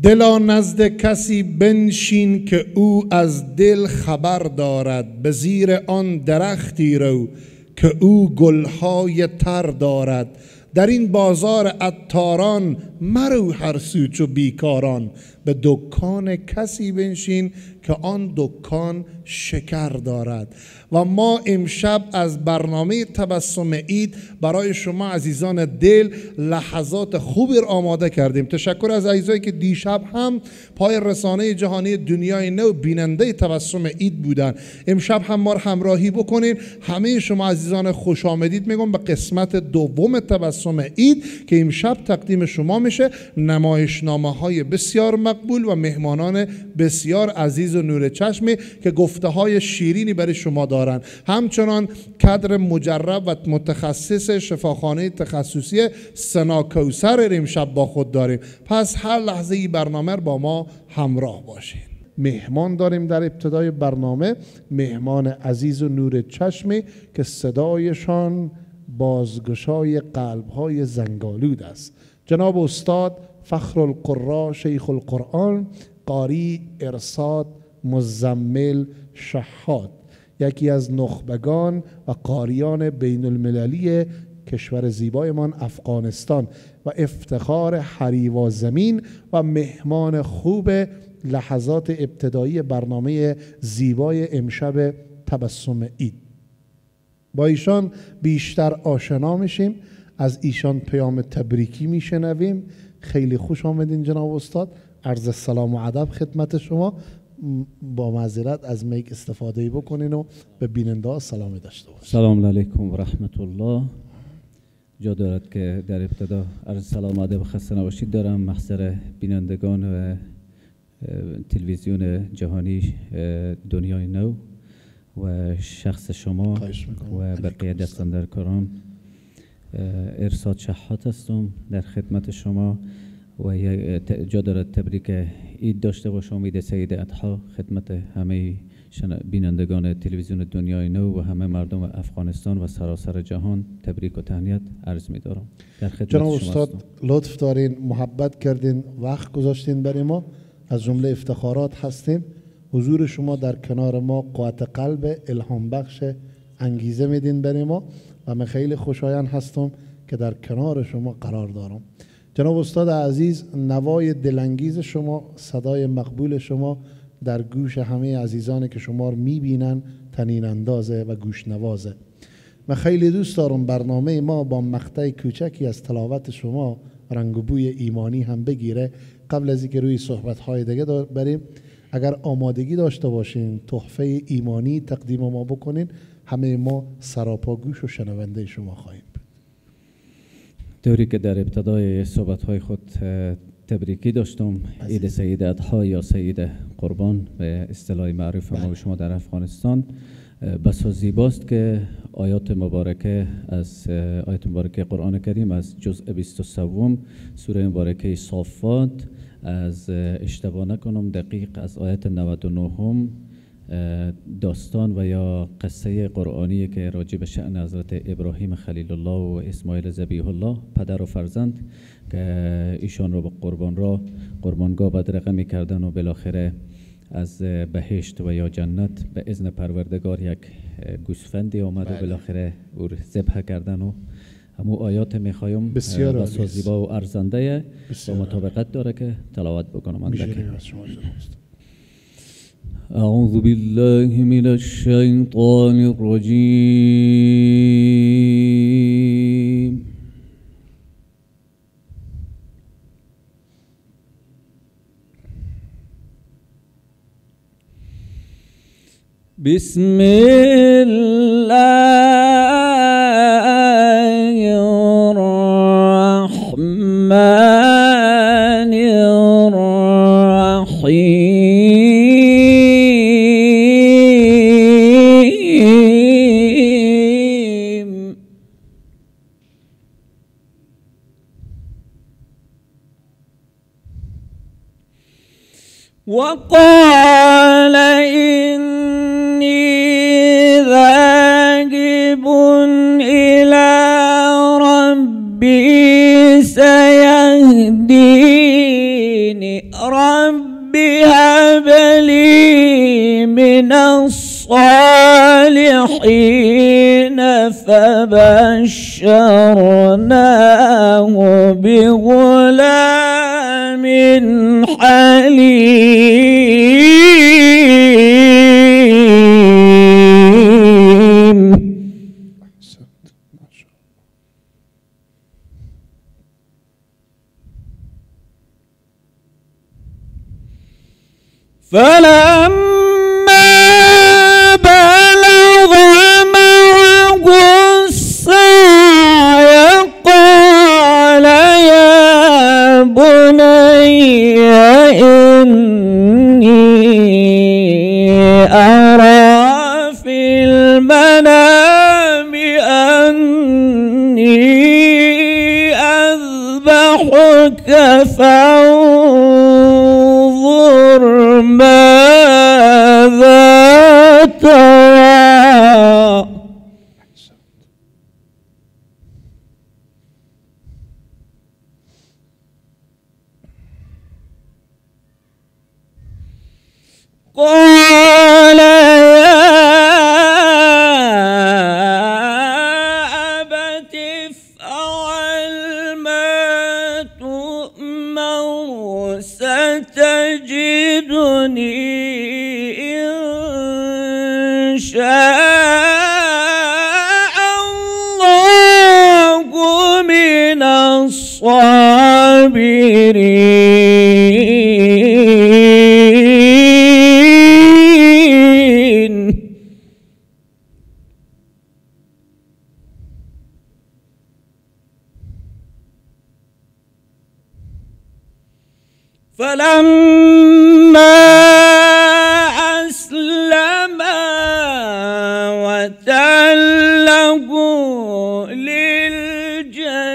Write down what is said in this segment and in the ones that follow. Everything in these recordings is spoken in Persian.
دلا نزد کسی بنشین که او از دل خبر دارد، به زیر آن درختی رو که او گلهای تر دارد. در این بازار عطاران مرو هر سو چو بیکاران، به دکان کسی بنشین که آن دکان شکر دارد. و ما امشب از برنامه تبسم عید برای شما عزیزان دل لحظات خوبی را آماده کردیم. تشکر از عزیزایی که دیشب هم پای رسانه جهانی دنیای نو بیننده تبسم عید بودن. امشب هم ما را همراهی بکنین. همه شما عزیزان خوش آمدید میگم به قسمت دوم تبسم عید که امشب تقدیم شما میشه. نمایشنامه های بسیار مقبول و مهمانان بسیار عزیز و نور چشمی که گفته های شیرینی برای شما دارن. همچنان کادر مجرب و متخصص شفاخانه تخصصی سنا کوثر امشب با خود داریم. پس هر لحظه ای برنامه با ما همراه باشین. مهمان داریم در ابتدای برنامه، مهمان عزیز و نور چشمی که صدایشان بازگشای قلب‌های زنگالود است. جناب استاد فخر القرا شیخ القرآن قاری ارصاد مزمل شحات، یکی از نخبگان و قاریان بین المللی کشور زیبایمان افغانستان و افتخار حریوا زمین و مهمان خوب لحظات ابتدایی برنامه زیبای امشب تبسم عید. با ایشان بیشتر آشنا میشیم، از ایشان پیام تبریکی میشنویم. خیلی خوش آمدین جناب استاد. عرض سلام و ادب خدمت شما. با معذرت از میک استفاده بکنین و به بیننده ها سلام داشته باشین. سلام علیکم و رحمت الله. جا دارد که در ابتدا عرض سلام و ادب خسته نباشید دارم محضر بینندگان و تلویزیون جهانی دنیای نو و شخص شما و بقیه دستاندرکاران. ارصاد شحات هستم در خدمت شما و جا دارد تبریک عید داشته باشم. عید سعید اضحی خدمت همه بینندگان تلویزیون دنیای نو و همه مردم افغانستان و سراسر جهان تبریک و تهنیت عرض می‌دارم. در خدمت جناب استاد لطف دارین، محبت کردین، وقت گذاشتین برای ما، از جمله افتخارات هستیم. حضور شما در کنار ما قوت قلب، الهام بخش، انگیزه میدین برای ما و من خیلی خوشایند هستم که در کنار شما قرار دارم. جناب استاد عزیز، نوای دلانگیز شما، صدای مقبول شما در گوش همه عزیزانی که شما رو میبینن تنین اندازه و گوش نوازه. من خیلی دوست دارم برنامه ما با مقطع کوچکی از تلاوت شما رنگ و بوی ایمانی هم بگیره. قبل از اینکه روی صحبت‌های دیگه بریم، اگر آمادگی داشته باشین تحفه ایمانی تقدیم ما بکنین، همه ما سراپا گوش و شنونده شما خواهیم بود. طوری که در ابتدای صحبت‌های خود تبریکی داشتم، عید سعید اضحی یا سعید قربان به اصطلاح معروف ما و شما در افغانستان، بسا زیباست که آیات مبارکه از آیات مبارکه قرآن کریم از جزء 23 سوره مبارکه صافات، از اشتباه نکنم دقیق از آیت 99 داستان و یا قصه قرآنی که راجع به شأن حضرت ابراهیم خلیل الله و اسماعیل ذبیح الله پدر و فرزند که ایشان را به قربان را قربانگاه بدرقه می‌کردن و بالاخره از بهشت و یا جنت به اذن پروردگار یک گوسفندی آمد و بالاخره او ذبح کردن و همو آیات میخوایم بسیار زیبا و ارزنده و مطابقت داره که تلاوت بکنم. اعوذ بالله من الشیطان الرجیم. بسم الله الرحمن الرحیم. وقال إني ذاهب إلى ربي سيهدين. رب هب لي من الصالحين فبشرناه بغلام حليم. فلما بلغ معه السعي قال يا بني إني أرى في المنام أني أذبحك فانظر ماذا ترى. قال يا أبت افعل ما تؤمر ستجدني إن شاء الله من الصابرين. فلما أسلما وتله للجبين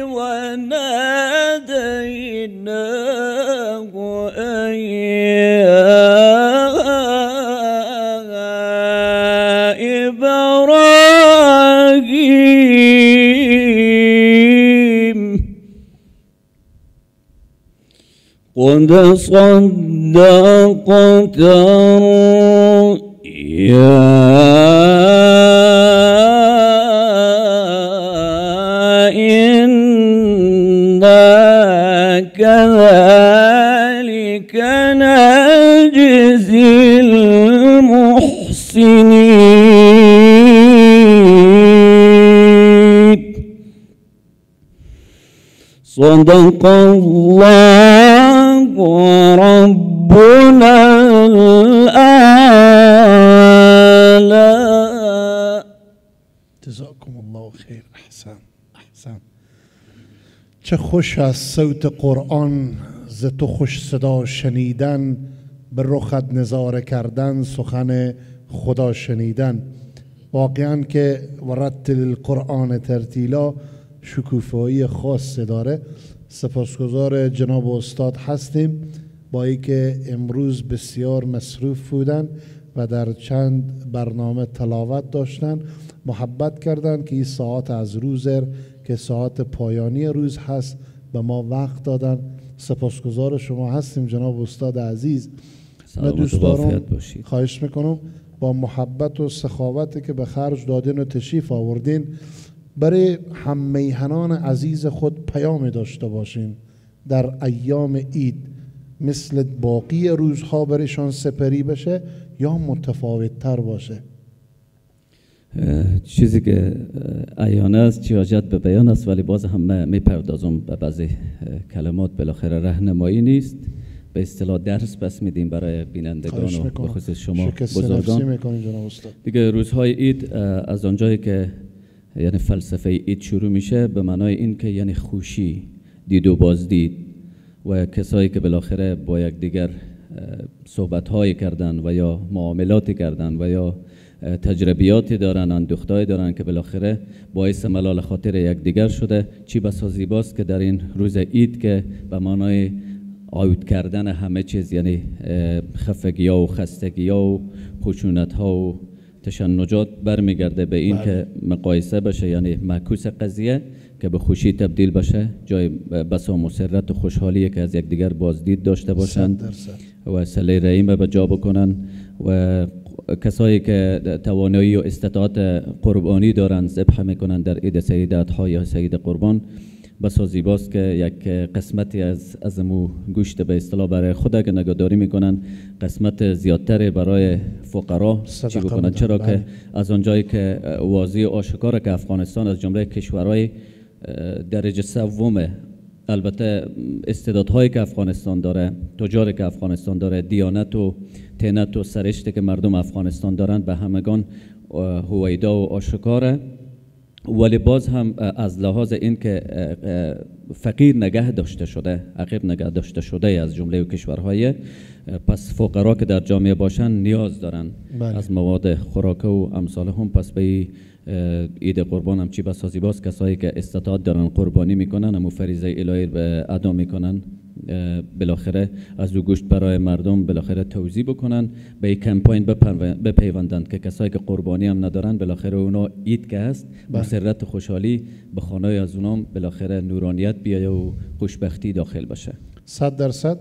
وناديناه أن يا إبراهيم قد صدقت الرؤيا إنا كذلك نجزي المحسنين. صدق الله ربنا الأعلى. جزاكم الله خیر. احسن احسن. چه خوش از صوت قرآن ز تو خوش صدا شنیدن، به رخت نظاره کردن، سخن خدا شنیدن. واقعا که ورتل القرآن ترتیلا شکوفایی خاص داره. سپاسگزار جناب استاد هستیم با اینکه امروز بسیار مصروف بودن و در چند برنامه تلاوت داشتن، محبت کردن که این ساعت از روز که ساعت پایانی روز هست به ما وقت دادن. سپاسگزار شما هستیم جناب استاد عزیز. من دوست دارم خواهش میکنم با محبت و سخاوتی که به خرج دادین و تشریف آوردین برای هم میهنان عزیز خود پیام داشته باشین در ایام عید، مثل باقی روزها برایشان سپری بشه یا متفاوت تر باشه؟ چیزی که عیانه است چی حاجت به بیان است، ولی باز هم میپردازم به بعضی کلمات. بالاخره راهنمایی نیست، به اصطلاح درس پس میدیم برای بینندگان و به خصوص شما بزرگان. دیگه روزهای عید از آنجایی که یعنی فلسفه عید شروع میشه به معنای این که یعنی خوشی، دید و بازدید و کسایی که بالاخره با یکدیگر صحبت‌هایی کردن و یا معاملاتی کردن و یا تجربیاتی دارن، اندوختهایی دارن که بالاخره باعث ملال خاطر یکدیگر شده. چی بسا زیباست که در این روز عید که به معنای عود کردن همه چیز، یعنی خفگی‌ها و خستگی‌ها و خشونت‌ها و تشنجات برمیگرده به این که مقایسه بشه، یعنی معکوس قضیه که به خوشی تبدیل بشه، جای بسا مسرت و خوشحالیه که از یکدیگر بازدید داشته باشند و صله رحیم به جا بکنن و کسایی که توانایی و استطاعت قربانی دارند ذبح میکنن در عید سعید اضحی یا سعید قربان. بسا زیباست که یک قسمتی از مو گوشت به اصطلاح برای خود که نگهداری میکنن، قسمت زیادتر برای فقرا چی بکنن، چرا که از آنجایی که واضح و آشکاره که افغانستان از جمله کشورهای درجه سومه، البته استعدادهایی که افغانستان داره، تجاری که افغانستان داره، دیانت و تینت و سرشتی که مردم افغانستان دارند به همگان هویدا و آشکاره، ولی باز هم از لحاظ این که فقیر نگه داشته شده، عقب نگه داشته شده از جمله کشورهای، پس فقرا که در جامعه باشن نیاز دارن بله. از مواد خوراکه و امثال هم. پس به عید قربان هم چی بسا زیباست، کسایی که استطاعت دارن قربانی میکنن، امو فریضه الهی ادا میکنن، بالاخره از او گوشت برای مردم بالاخره توزیع بکنن، به یک کمپاین بپیوندند که کسایی که قربانی هم ندارن بالاخره اونا عید که هست مسرت و خوشحالی به خانه از اونام بالاخره نورانیت بیایه و خوشبختی داخل باشه. 100%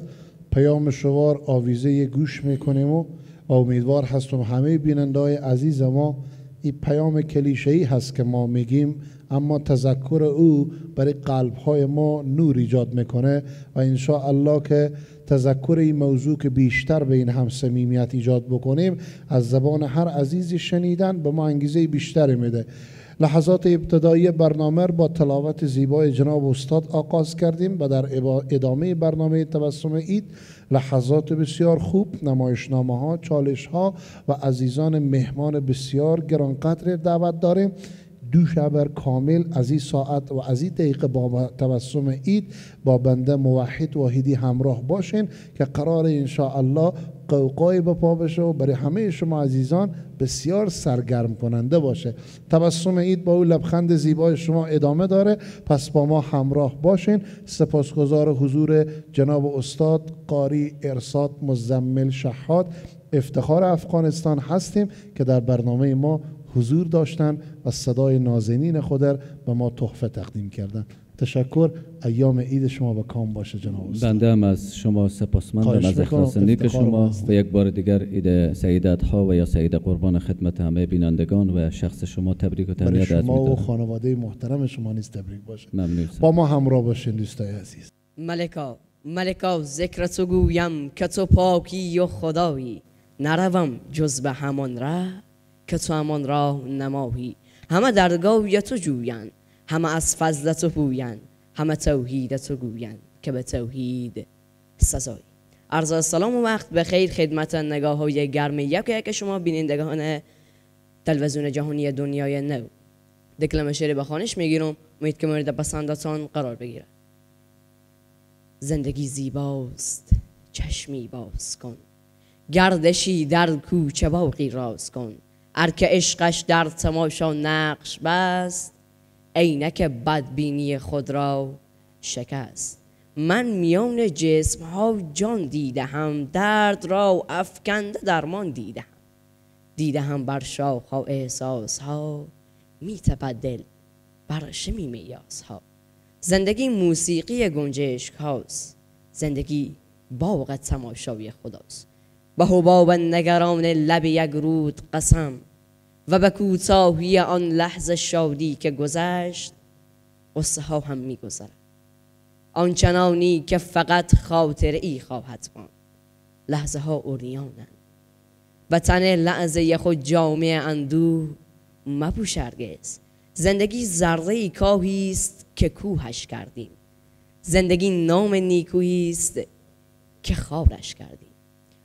پیام شوار آویزه گوش میکنیم و امیدوار هستم همه بیننده های عزیز ما این پیام کلیشه‌ای هست که ما میگیم، اما تذکر او برای قلب‌های ما نور ایجاد میکنه و انشاءالله که تذکر این موضوع که بیشتر به این هم صمیمیت ایجاد بکنیم از زبان هر عزیزی شنیدن به ما انگیزه بیشتری میده. لحظات ابتدایی برنامه با تلاوت زیبای جناب استاد آغاز کردیم و در ادامه برنامه تبسم عید لحظات بسیار خوب، نمایشنامه ها، چالش ها و عزیزان مهمان بسیار گرانقدر دعوت داریم. دو شبر کامل از این ساعت و از این دقیقه با تبسم عید با بنده موحد واحدی همراه باشین که قرار انشاءالله قوقای به پا بشه و برای همه شما عزیزان بسیار سرگرم کننده باشه. تبسم عید با او لبخند زیبای شما ادامه داره، پس با ما همراه باشین. سپاسگزار حضور جناب استاد قاری ارساد مزمل شحات افتخار افغانستان هستیم که در برنامه ما حضور داشتن و صدای نازنین خود به ما تحفه تقدیم کردن. تشکر. ایام عید شما به کام باشه جناب استاد. بنده هم از شما سپاسمندم از اخلاص نیک شما و یک بار دیگر عید سعید اضحی و یا سعید قربان خدمت همه بینندگان و شخص شما تبریک و تهنیت عرض می‌دارم. شما و خانواده محترم شما نیز تبریک باشه. ممنون. با ما همراه باشین دوستای عزیز. ملکا ملکا ذکر تو گویم که تو پاکی و خدایی، نروم جز به همان ره که تو همان راه نمایی. همه درگاه تو جویند، همه از فضل تو پویند، همه توحید تو گویند که به توحید سزایی. عرض سلام و وقت به خیر خدمت نگاه های گرم یک یک شما بینندگان تلویزیون جهانی دنیای نو. دکلمه شعر به خوانش میگیرم، امید که مورد پسندتان قرار بگیره. زندگی زیباست چشمی باز کن، گردشی در کوچه باغی راز کن. ار که عشقش در تماشا نقش بست، عینک بدبینی خود را شکست. من میان جسم ها جان دیدهم، درد را افکنده درمان دیدهم. دیدهم بر شاخ ها احساس ها، می تپد دل بر شمیم یاس ها. زندگی موسیقی گنجشک هاست، زندگی باغ تماشای خداست. به حباب نگران لب یک رود قسم، و به کوتاهی آن لحظه شادی که گذشت، قصه ها هم میگذرد آنچنانی که فقط خاطره ای خواهد ماند. لحظه ها عریانند و تن لحظه خود جامع اندوه مپوش هرگز. زندگی ذره کاهی است که کوهش کردیم، زندگی نام نیکویی است که خارش کردیم.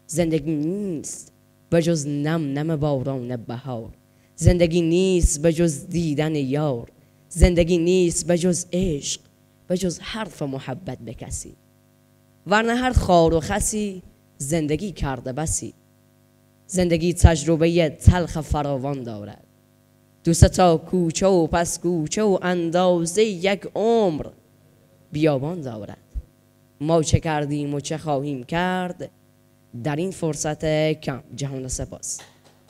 زندگی نیست به جز نم نم باران بهار، زندگی نیست به جز دیدن یار، زندگی نیست به جز عشق، به جز حرف محبت به کسی. ورنه هر خار و خسی زندگی کرده بسی. زندگی تجربه تلخ فراوان دارد، دو سه تا کوچه و پس کوچه و اندازه یک عمر بیابان دارد. ما چه کردیم و چه خواهیم کرد در این فرصت کم. جهان سپاس.